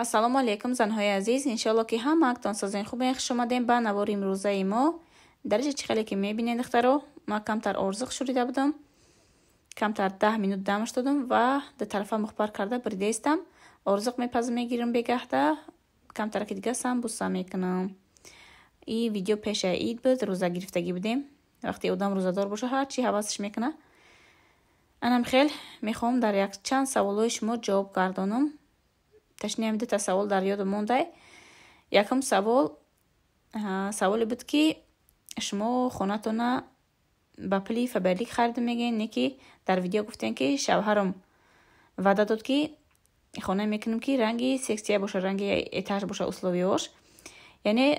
Ассалому алайкум, занҳои азиз. Иншоалло, ки ҳамаактон созен, хубен. Хуш омадем ба навори имрӯзаи мо. Дариҷа чӣ хеле ки мебинед, духтаро, ма камтар орзиқ шурида будам. Камтар 10 минут дамаш додам ва ду тарафа мухпар карда биридестам. Орзиқ мепазм, мегирам, бегаҳта камтараки дига самбуса мекунам. И видео пешаи ид буд, рӯза гирифтагӣ будем. Вақте одам рӯзадор боша, ҳарчи ҳавасаш мекуна. Анам хел мехоҳам дар якчанд саволҳои шумо ҷавоб гардонам. Ташниам дута савол дар ёдам мондай. Якум савол саволе буд, ки шумо хонатона ба пули Фаберлик харида мегӯед, не ки дар видео гуфтем, ки шавҳарам ваъда дод, ки хона мекунем, ки ранги секция боша, ранги этаж боша, условияош, яъне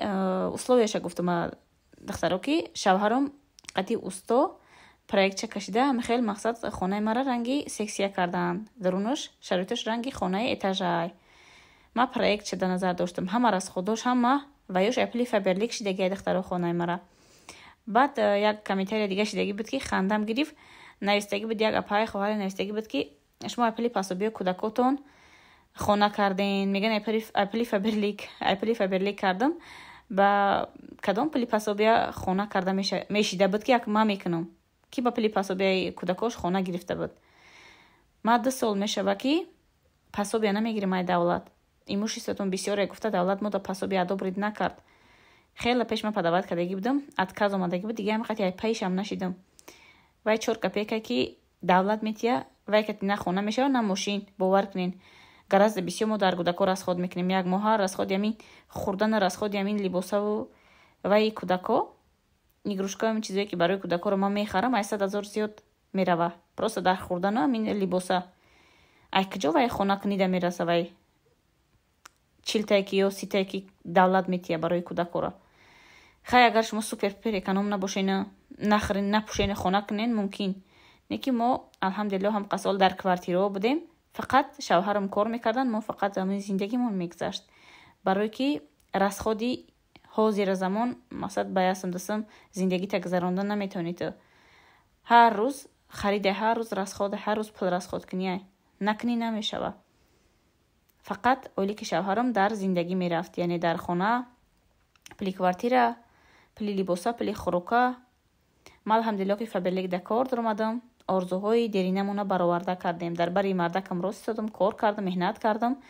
условияша гуфтам, духтаро, ки шавҳарам қати усто проектча кашида, ҳамихел мақсад хонаи мара ранги секция карданд, дарунаш шароиташ ранги хонаи этажай. Ма проектча дар назар доштам, ҳама расходош, ҳама ваёш ай пули Фаберлик шидагиай, духтаро, хонаи мара. Баъд як комментария дига шидагӣ буд, ки хандам гирифт. Навистагӣ буд, як апаи хоҳаре навистагӣ буд, ки шумо ай пули пособиё кӯдакотон хона карден. Меган, ай пули Фаберлик, ай пули Фаберлик кардам. Ба кадом пули пособия хона карда мешида буд, ки як ма мекунам, ки ба пули пособияи кӯдакош хона гирифта буд? Ма 2 сол мешава, ки пособия намегирем ай давлат. Имуществотон бисёре гуфта, давлат мо да пособия одобрить накард. Хеле пеш ман подавать кардагӣ будам, отказ омадагӣ буд. Дига ҳамқати ай паишам нашидам. Вай 4 копейка, ки давлат метия, вай кати на хона мешава, на мошин. Бовар кунен, гораздо бисёр мо дар кӯдако расход мекунем. Як моҳа расходи ҳамин хӯрдана, расходи ҳамин либосаву ваи кӯдако, игрушка, ҳамин чизое, ки барои кӯдакоро ман мехарам, ай 100 000 зиёд мерава просто дар хӯрдану ҳамин либоса. Ай куҷо вай хона кунида мераса, вай 40тае ки ё 30тае, ки давлат метия барои кӯдакора? Хай, агар шумо супер-пупер эконом набошена, нахӯрен, напӯшен, хона кунен, мумкин не. Ки мо, алҳамдулилло, ҳам қасол дар квартираҳо будем, фақат шавҳарам кор мекардан, мо фақат ҳамин зиндагимон мегузашт, барое ки расходи ҳозира замон, мақсад, ба ясм дасм зиндагита гузаронда наметавонӣ. Ту ҳар рӯз хариде, ҳар рӯз расходе, ҳар рӯз пул расход кунӣ, накунӣ намешава. Фақат ойлики шавҳарам дар зиндагӣ мерафт, яъне дар хона, пули квартира, пули либоса, пули хӯрока. Ма, алҳамдулилло, ки Фаберлик да кор даромадам, орзуҳои деринамона бароварда кардем. Дар бари мардакам рост истодам, кор кардам, меҳнат кардам.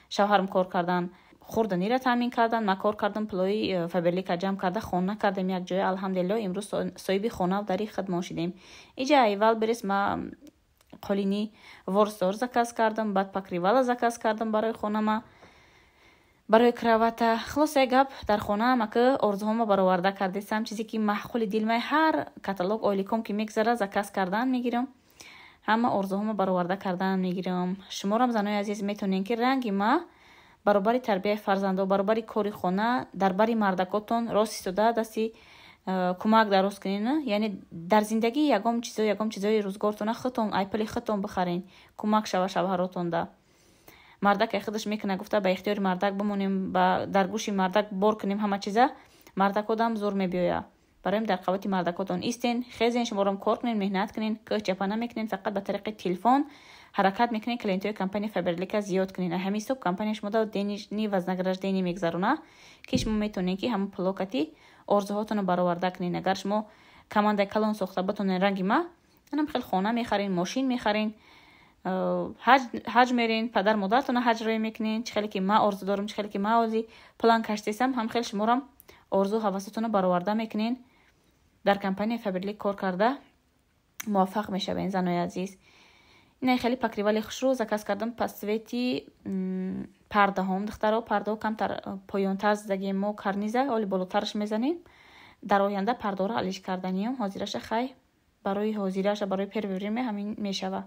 Шавҳарам кор кардан, хӯрданира таъмин кардан, ман кор кардам, пулои Фаберлика ҷамъ карда, хона кардем якҷоя. Алҳамдулилло, имрӯз соҳиби хона дари худмон шидем. Иҷа ай Вайлдберриз ма қолини ворсдор заказ кардам, баъд покрывала заказ кардам барои хонама, барои кровата. Хулосаи гап, дар хонаам ака орзуҳома бароварда кардесам. Чизе ки маъқули дилмай, ҳар каталог ойликом ки мегзара, заказ кардан мегирам, ҳама орзуҳома бароварда кардан мегирам. Шуморам, занои азиз, метавонед, ки ранги ма баробари тарбияи фарзандо, баробари кори хона, дар бари мардакотон рост истода, дасти кӯмак дароз кунед. Яъне дар зиндагӣ ягон чизо, ягон чизои рӯзгортона худтон ай пули худтон бихарен, кӯмак шава шавҳаротонда. Мардак ай худаш мекуна гуфта, ба ихтиёри мардак бимонем, дар гӯши мардак бор кунем ҳама чиза, мардакодам зур мебиёя. Бароим дар қавати мардакотон истен, хезен, шуморам кор кунен, меҳнат кунен, кӯҳ ҷапа намекунен, фақат ба тариқи телефон ҳаракат мекунен, клиентҳои компания Фаберлика зиёд кунен. Ҳамин ҳисоб компания шумо денежный вознаграждение мегузарона, ки шумо метавонед, ки ҳамон пулокати орзуҳотонро бароварда кунен. Агар шумо командаи калон сохта битонен, ранги ма, анам хел хона мехарен, мошин мехарен, ҳаҷ мерен, падар модаратона ҳаҷ рӯй мекунен. Чӣ хеле ки ма орзу дорам, чӣ хеле ки ма ози план каштесам, ҳам хел шуморам орзу ҳавасотонро бароварда мекунен. Дар компания Фаберлик кор карда муваффақ мешавен, занои азиз. Ина хеле покрывали хушрӯ заказ кардам по цвети пардаҳом, духтаро. Пардаҳо камтар поёнтар задагием мо карниза, оли болотараш мезанем. Дар оянда пардоро алиш карданиям. Ҳозираша хай, барои ҳозираша, барои первое время ҳамин мешава.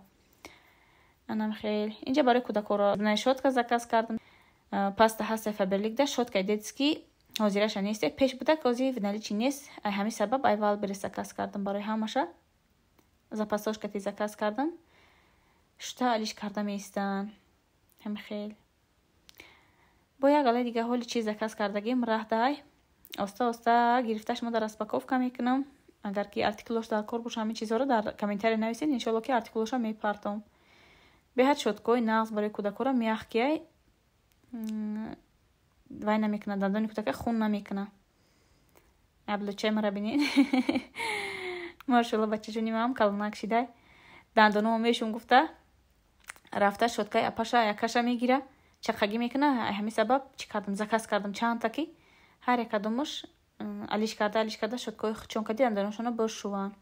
Анам хел инҷа барои кӯдакоро щётка заказ кардам. Паста ҳаста Фаберликда, щёткаи детский ҳозираша нест, пеш буда, ҳози в наличии нест. Ай ҳамин сабаб ай Вайлдберриз заказ кардам, барои ҳамаша запасошкати заказ кардам, шута алиш карда меистанд. Ҳами хел бо як алай дига ҳоли чиз заказ кардагим, раҳдай оста оста гирифта, шумо дар распаковка мекунам. Агар ки артикулош дар кор боша, ҳамин чизҳоро дар комментария нависед, иншоалло, ки артикулоша мепартом. Беҳад щёткаҳои нағз барои кӯдакора, мягкияй. Вай намекунад, дандони кӯдака хун намекунад. Аблучаи мара бинед. Машалло, бачаҷони ман калонак шидай. Дандономо мешум гуфта, рафта щёткаи апаша якаша мегира, чақагӣ мекуна. Ҳамин сабаб чӣ кардам, заказ кардам чандта, ки ҳар якадумаш алиш карда, алиш карда щёткаҳои худшон кади дандоношонро бошӯванд.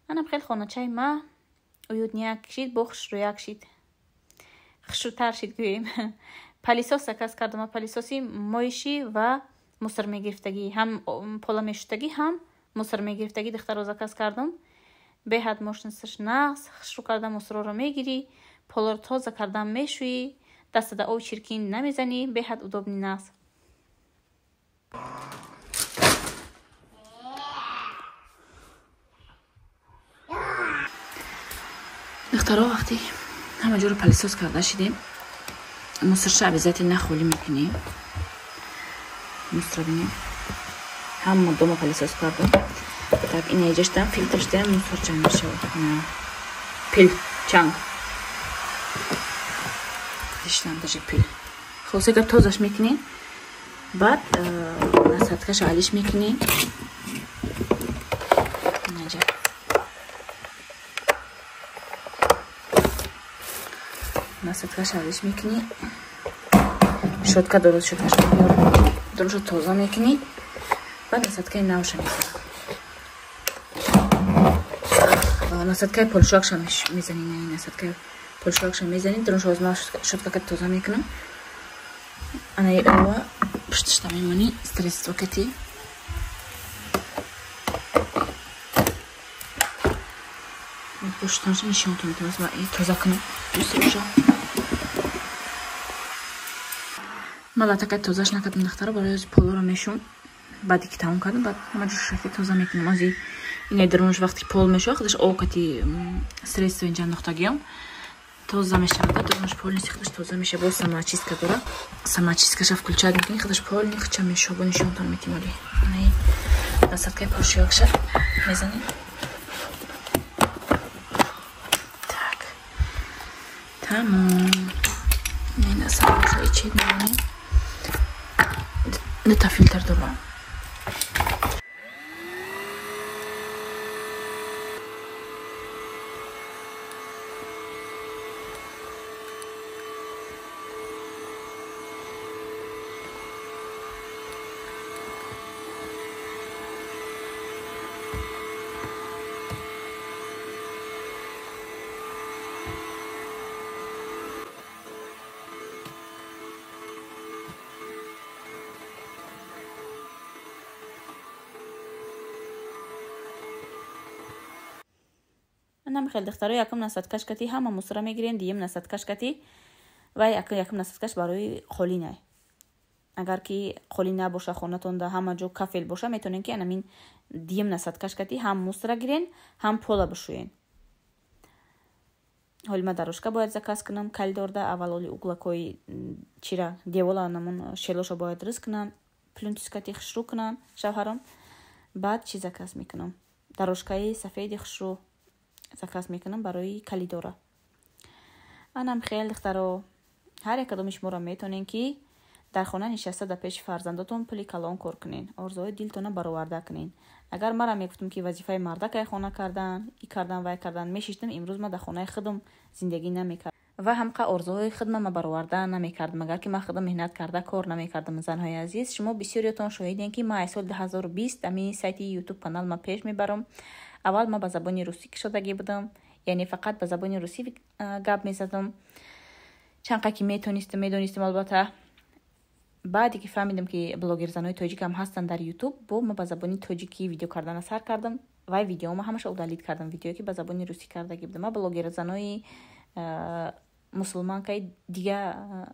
Анам хеле хоначаи ма уютняк шид, бо хушрӯяк шид, хушрӯтар шид гӯем. Пылесос заказ кардам, пылесоси моющий ва мусор мегирифтагӣ, ҳам пола мешуштагӣ, ҳам мусор мегирифтагӣ, духтаро заказ кардам. Беҳад мощносташ нағз, хушрӯ карда мусорро мегирӣ, полоро тоза кардан мешӯӣ, дастада оби чиркин намезанӣ, беҳад удобный, нағз. Духтаро, вақти ҳама ҷоро пылесос карда шидем, мусорша обязательно холӣ мекунем. Мусора бинем, ҳама дома пылесос кардам. Так, ина иҷаштам филтр шудам, мусор ҷамъ мешавад. Пыль, чанг иштам, даже пыль. Хулоса гап, тозаш мекунем, баъд насадкаша алиш мекунем. Инаҷа насадкаша алиш мекунӣ, щётка дорад, щёткаша дорушо тоза мекунӣ, баъд насадкаи навша мезанӣ, насадкаи полшоакша мезанӣ, насадкаи полшоакша мезанӣ. Дорушо озма щёткака тоза мекунам. Анаи ова пушташта мемонӣ, средство кати пуштанша нишонтон метавонам тоза кунам. Дӯстроша ман латака тозаш накардам, духтаро, барои ози полоро мешум. Баъде ки тамом кардам, баъд ҳама ҷо шафи тоза мекунам. Ози инаи дарунаш вақти пол мешава, худаш окати средство инҷа андохтагиам тоза мешавад. Дарунаш полностью худаш тоза мешава. Боз самоочистка дора, самоочисткаша включать мекунӣ, худаш полный худша мешава. Бо нишонтон метим. Оли инаи насадкаи полшиёкша мезанем. Так, тамом. Инаи насадкаша ичед мемонем, дута филтр дора. Намихел, духтаро, якум насадкаш кати ҳама мусора мегирем, дуюм насадкаш кати ва якум насадкаш барои қолинай. Агар ки қолин набоша хонатонда, ҳама ҷо кафел боша, метавонем ки анамин дуюм насадкаш кати ҳам мусора гирен, ҳам пола бишӯен. Ҳоли ма дорожка бояд заказ кунам коридорда. Аввал оли углакҳои чира девола намон шелоша бояд дуруст кунам, плинтус кати хушрӯ кунам шавҳарам. Баъд чӣ заказ мекунам? Дорожкаи сафеди хушрӯ заказ мекунам барои коридора. Анам хел, духтаро, ҳар якадоми шуморо метавонем ки дар хона нишаста дар пеши фарзандотон пули калон кор кунен, орзуҳои дилтонро бароварда кунен. Агар мара мегуфтам, ки вазифаи мардакай хона кардан, и кардан, вай кардан, мешиштам, имрӯз ма дар хонаи худам зиндагӣ намекардам ва ҳамқа орзуҳои худма ма бароварда намекардам, агар ки ман худам меҳнат карда кор намекардам. Занҳои азиз, шумо бисёриётон шоҳидем, ки ман аз соли 2020 ами сайти ютуб канал ма пеш мебарам. Аввал ма ба забони русӣ кушодагӣ будам, яъне фақат ба забони русӣ гап мезадам, чанд қа ки метонистам, медонистам албатта. Баъде ки фаҳмидам, ки блогерзанои тоҷикам ҳастанд дар ютуб, бо ма ба забони тоҷикӣ видео кардана сар кардам. Вай видеома ҳамаша удалить кардам, видеое ки ба забони русӣ кардагӣ будам. Ма блогерзанои мусулманкаи дига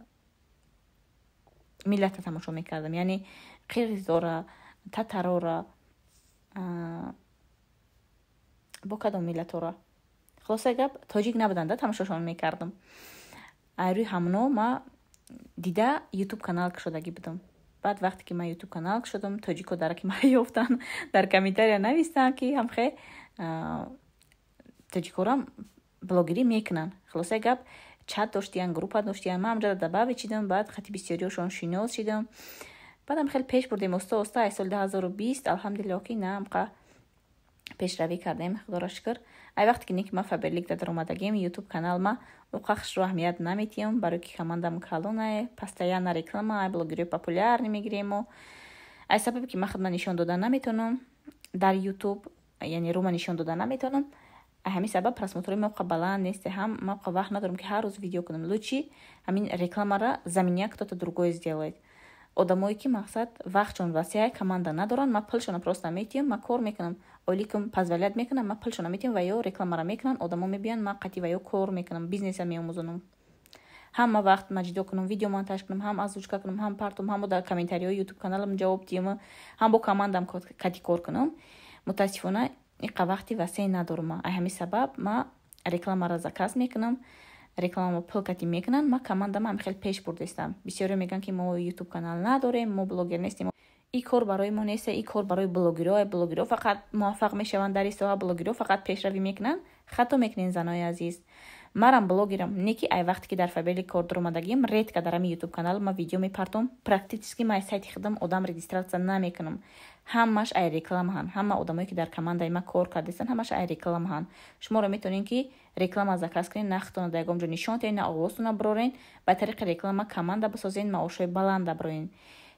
миллата тамошо мекардам, яъне қирғизора, татарора, бо кадом миллатора, хулосаи гап, тоҷик набуданда, тамошошон мекардам. Рӯи ҳамно ма дида ютуб канал кушодагӣ будам. Баъд вақте ки ман ютуб канал кушодам, тоҷико дараки мара ёфтанд, дар комментария навистанд, ки ҳамхе тоҷикорам блогерӣ мекунанд. Хулосаи гап, Чат доштиян, группа доштиян, ман ҳамҷода добавить шидам, баъд хати бисёриёшон шинос шидам. Баъдам хеле пеш бурдем оста оста. Ай соли 2020, алҳамдулилло, ки на амқа пешравӣ кардем, худоро шукр. Ай вақте ки не ки ман Фаберлик дар омадагим, Ютуб канал ма уқа хушрӯ аҳамият наметиҳам, барои ки командам калонае, постоянно реклама ай блогерои популярный мегирему. Ай сабабе ки ман худма нишон дода наметавонам дар Ютуб, яъне рӯма нишон дода наметавонам, ҳамин сабаб просмотрои ма уқа баланд несте. Ҳам ма уқа вақт надорам, ки ҳар рӯз видео кунам. Лучше ҳамин рекламара за меня кто-то другой сделает, одамое ки, мақсад, вақтшон васеа, команда надоранд. Ма пулшона просто метиҳам, ма кор мекунам, ойликам позволять мекунам, ма пулшона метиҳам ва ё рекламара мекунанд, одамо мебиёянд, ма қатъи ва ё кор мекунам, бизнеса меомӯзонам. Ҳам ма вақт ма ҷидо кунам, видео монтаж кунам, ҳам озвучка кунам, ҳам партум, ҳам дар комментариҳои Ютуб каналам ҷавоб диҳам, ҳам бо командам кати кор кунам. Мутаассифона, иқа вақти васеъ надорам. Ай ҳамин сабаб ма рекламаро заказ мекунам, реклама пул кати мекунанд, ма командама ҳам хеле пеш бурдастам. Бисёре мегӯянд, ки мо Ютуб канал надорем, мо блогер нестем, ин кор барои мо нест, ин кор барои блогерое, блогерҳо фақат муваффақ мешаванд дар ин соҳа, блогерҳо фақат пешравӣ мекунанд. Хато мекунед, занои азиз. Марам блогерам, не ки ай вақте ки дар Фаберлик кор дуромадагим, редко дар ҳамин Ютуб канал ма видео мепартом. Практически ма ай сайти худам одам регистрация намекунам, ҳамаш ай рекламаҳанд. Ҳама одамое ки дар командаи ма кор кардастанд, ҳамаш ай рекламаҳанд. Шуморо метавонед, ки реклама заказ кунед, нахтона дар ягон ҷо нишон диҳед, на овозтона бирорен, ба тариқи реклама команда бисозед, маошҳои баланда бироен,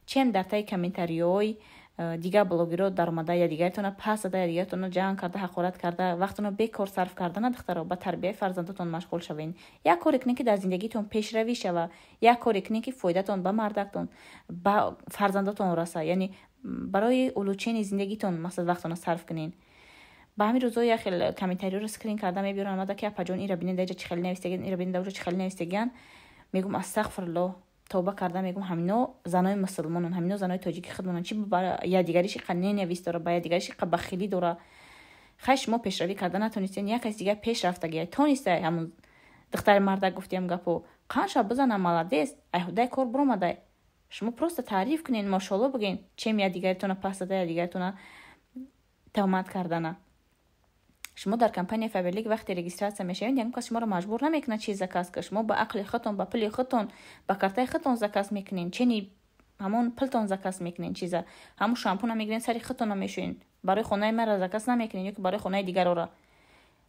чем дар таи комментариҳои дигар блогерҳо даромада, якдигаретона пас зада, якдигаретона ҷанг карда, ҳақорат карда, вақтона бекор сарф кардана. Духтаро, ба тарбияи фарзандотон машғул шавед. Як коре кунед, ки дар зиндагитон пешравӣ шава, як коре кунед, ки фоидатон ба мардактон, ба фарзандотон раса, яъне барои улучшении зиндагитон, мақсад, вақтона сарф кунед. Ба ҳамин рӯзҳо як хел комментариҳоро скрин карда мебиёрам, омада, ки апаҷон, ира бинед, даҷа чӣ хеле навистагиан, ира бинед, даҷа чӣ хеле навистагиан. Мегум: астағфируллоҳ, тавба карда мегум, ҳамино занои мусулмонан, ҳамино занои тоҷики худмонан, чи ба якдигариш иқа ненавист дора, ба якдигариш иқа бахилӣ дора? Хай, шумо пешравӣ карда натонистен, як каси дигар пеш рафтагия тонистай. Ҳамун духтари мардак гуфтиам гапо қанша бизана, молодец, ай ҳудай кор биромадай. Шумо просто таъриф кунед, мошолло бигӯен, чем якдигаритона пас зада, якдигаритона тӯҳмат кардана. Шумо дар компания Фаберлик вақте регистрация мешавед, ягон кас шуморо маҷбур намекунад чиз заказ кунед. Шумо ба ақли худтон, ба пули худтон, ба картаи худтон заказ мекунед, чени ҳамон пултон заказ мекунед чиза. Ҳамун шампуна мегирен, сари худтона мешӯед, барои хонаи мара заказ намекунед ё ки барои хонаи дигарора.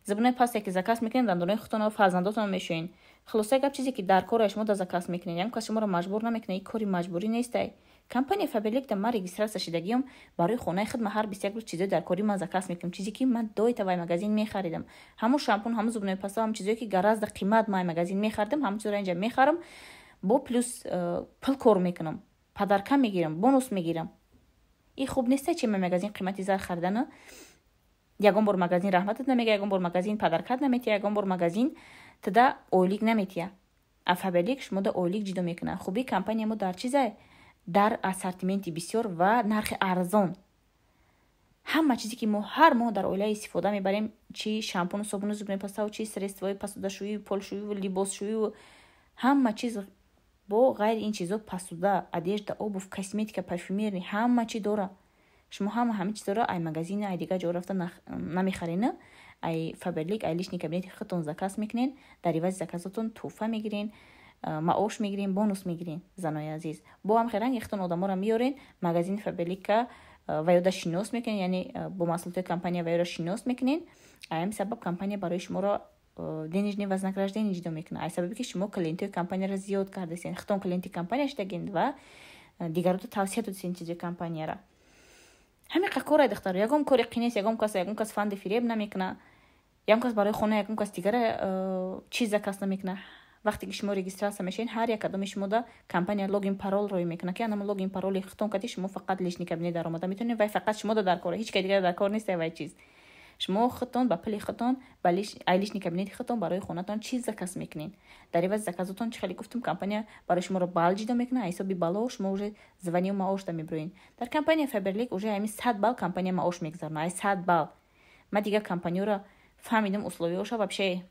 Зубной пасте ки заказ мекунед, дандонои худтона, фарзандотона мешӯед. Хулосаи гап, чизе ки дар кора, шумо да заказ мекунед, ягон кас шуморо маҷбур намекунад, ин кори маҷбурӣ нестай. Компания Фаберлик да ман регистрация шидагиам, барои хонаи худ ман ҳар 21 рӯз чизои дар кори ман заказ мекунам, чизе ки ман до этого ай магазин мехаридам. Ҳамун шампун, ҳамун зубной паста, ҳамун чизое ки гораздо қимат ман ай магазин мехаридам, ҳамун чизоро инҷа мехарам, бо плюс пул кор мекунам, подарка мегирам, бонус мегирам. Ин хуб нестай, чи ман магазин қимати зар харидана, ягон бор магазин раҳматат намега, ягон бор магазин подаркат наметия, ягон бор магазин тада ойлик наметия. А Фаберлик шумо да ойлик ҷидо мекунад. Хубии компания мо дар чизае? Дар ассортименти бисёр ва нархи арзон. Ҳама чизе ки мо ҳар моҳ дар оила истифода мебарем, чи шампуну собуну зубной паставу, чи средствои посудашӯию полшӯию либосшӯию ҳама чиз, бо ғайри ин чизо посуда, одежда, обувь, косметика, парфюмерия, ҳама чи дора. Шумо ҳама ҳамин чизоро ай магазин, ай дигар ҷо рафта намехарена, ай Фаберлик, ай личный кабинети худтон заказ мекунен, дар ивази заказотон тӯҳфа мегирен, маош мегирен, бонус мегирен. Занои азиз, бо ҳам хел ранги худтон одаморо меёрен магазини Фаберлика, ва ёда шинос мекунен, яъне бо маҳсулотҳои компания ва ёро шинос мекунен. Ай ҳамин сабаб компания барои шуморо денежное вознаграждение ҷудо мекунад, ай сабабе ки шумо клиентҳои компанияро зиёд кардастен, худтон клиенти компания шудагин ва дигарото тавсия додастен чизои компанияра. Ҳамин қа кора, духтаро, ягон кори қинест, ягон кас фанди фиреб намекунад, ягон кас барои хона ягон кас дигара чиз заказ намекунад. Вақте ки шумо регистрация мешавед, ҳар як кадоми шумода компания логин парол рӯй мекунад, ки анама логин пароли худтон кади шумо фақат личный кабинет даромада метавонед. Вай фақат шумода дар кора, ҳеҷ кай дигара дар кор нест вай чиз. Шумо худтон ба пули худтон, ай личный кабинети худтон барои хонатон чиз заказ мекунед. Дар ивази заказотон, чӣ хеле гуфтум, компания барои шуморо балл ҷидо мекунад. Ҳисоби балло шумо уже званию маошда мебироед. Дар компания Фаберлик уже ҳамин 100 балл компания маош мегузаронад, ай 100 балл. Ман дигар компанияро фаҳмидам, условияоша вообще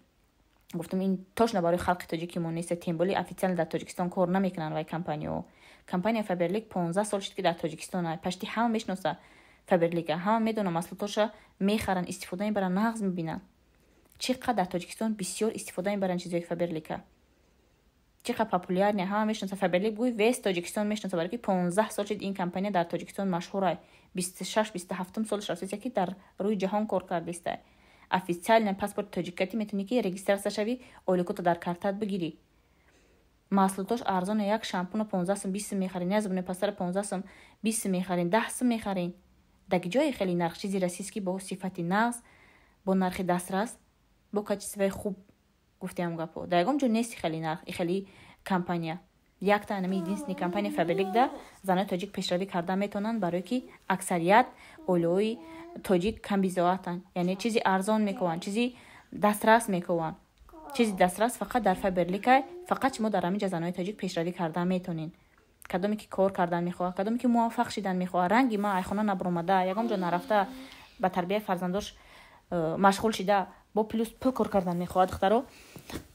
гуфтам, ин точно барои халқи тоҷики мо нест, тем более официально дар Тоҷикистон кор намекунанд вай компанияо. Компания Фаберлик 15 сол шуд, ки дар Тоҷикистон почти ҳама мешиноса Фаберлика, ҳама медонам, маҳсулотоша мехаранд, истифода мебаранд, нағз мебинанд. Чӣ қадр дар Тоҷикистон бисёр истифода мебаранд чизои Фаберлика. Чӣ қадр популярный, ҳама мешиносад. Фаберлик гӯй, весь Тоҷикистон мешиносад, барои ки 15 сол шуд ин компания дар Тоҷикистон машҳурай. 26 27 солш рафтааст, ки дар рӯи ҷаҳон кор кардааст. Официально паспорти тоҷикати метавонӣ ки регистрация шавӣ, ойликото дар картат бигирӣ. Маҳсулотош арзоне, як шампуно 15 сум, 20 сум мехарин, як зубной пастаро 15 сум, 20 сум мехарин, 10 сум мехарин. Даги ҷое хеле нарх, чизи российский бо сифати нағз, бо нархи дастрас, бо качествои хуб, гуфтиам гапо. Дар ягон ҷо нест хеле нарх, хеле компания. Якта анами единственный компания Фаберлик да занои тоҷик пешравӣ карда метавонанд, барое ки аксарият оилаҳои тоҷик камбизоатанд. Яъне чизи арзон мекунанд, чизи дастрас мекунанд. Чизи дастрас фақат дар Фаберликай, фақат шумо дар ҳамин ҷа занои тоҷик пешравӣ карда метавонед. Кадоме ки кор кардан мехоҳад, кадоме ки муваффақ шидан мехоҳад, ранги ма айхона набаромада, ягон ҷо нарафта, ба тарбияи фарзандош машғул шида, бо плюс пул кор кардан мехоҳад, духтаро,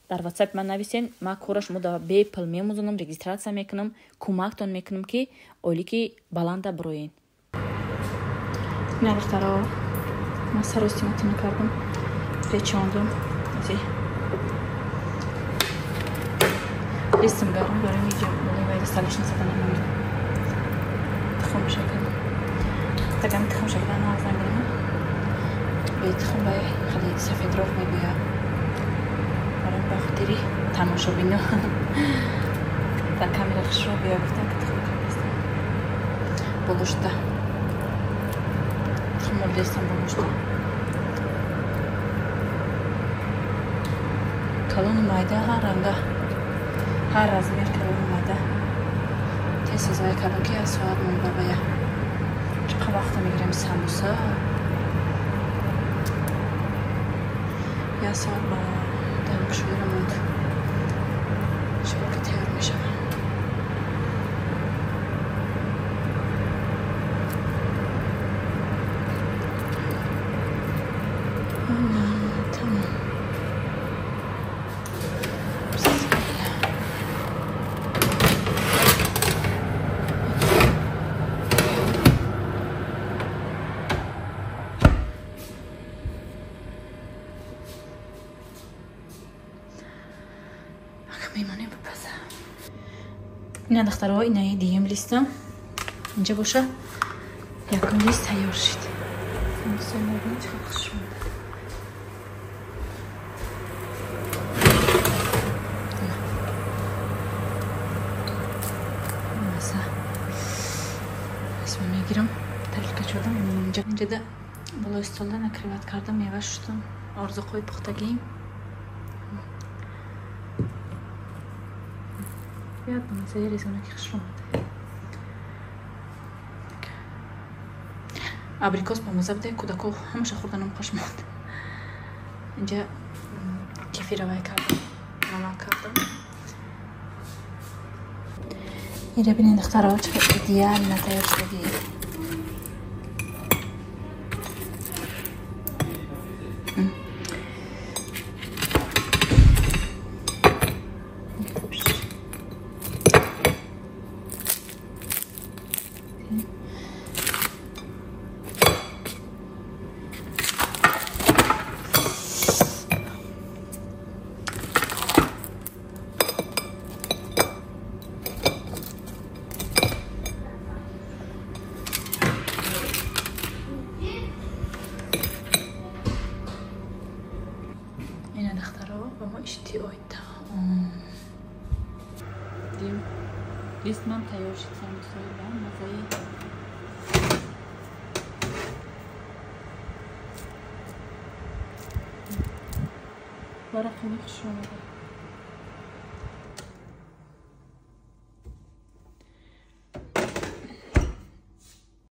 дар WhatsApp ман нависен, ман кора шумо да бепул мемӯзонам, регистрация мекунам, кӯмактон мекунам ки ойлики баланда бироен. Ина духтаро, ман саростиматона кардам, печондам. Листам гарм барои миҷа болои столешница намонда. Тухм шакар. Тагам тухм шакар нағз намебинам. Бе тухм бай хеле сафедроқ мебояд. Барои ба хотири тамошобино. Дар камера хушро бия гуфтам ки тухм кардастам. Болушта. Тухм молдестам болушта. Калону майда ҳар ранга. Ҳар размер калону майда. Тез азвай кардам ки аз соат монда бая. Чӣ вақта мегирем самбуса? Як соат ба дамкушоира монд. Шумо ки тайёр мешавам. Тамом. Мемонем бипаза. Ина духтаро, инаи дуюм листам. Инҷа боша якум лист тайёр шуд. Мегирам, тарелка чодам. Инҷада болои столда накриват кардам, мева шуштам, орзуқҳои пухтагиим. Як ба маззаи резонаки хушро омада. Абрикос ба мазза буде, кӯдако ҳамаша хӯрданам хуш монд. Инҷа кефира вай кардам, намак кардам. Ира бинед духтаро, чӣ қадр идеально тайёр шудагӣ. Лист ман тайёр шуд, самбусаи ба маззаи. Варақини хуш омада.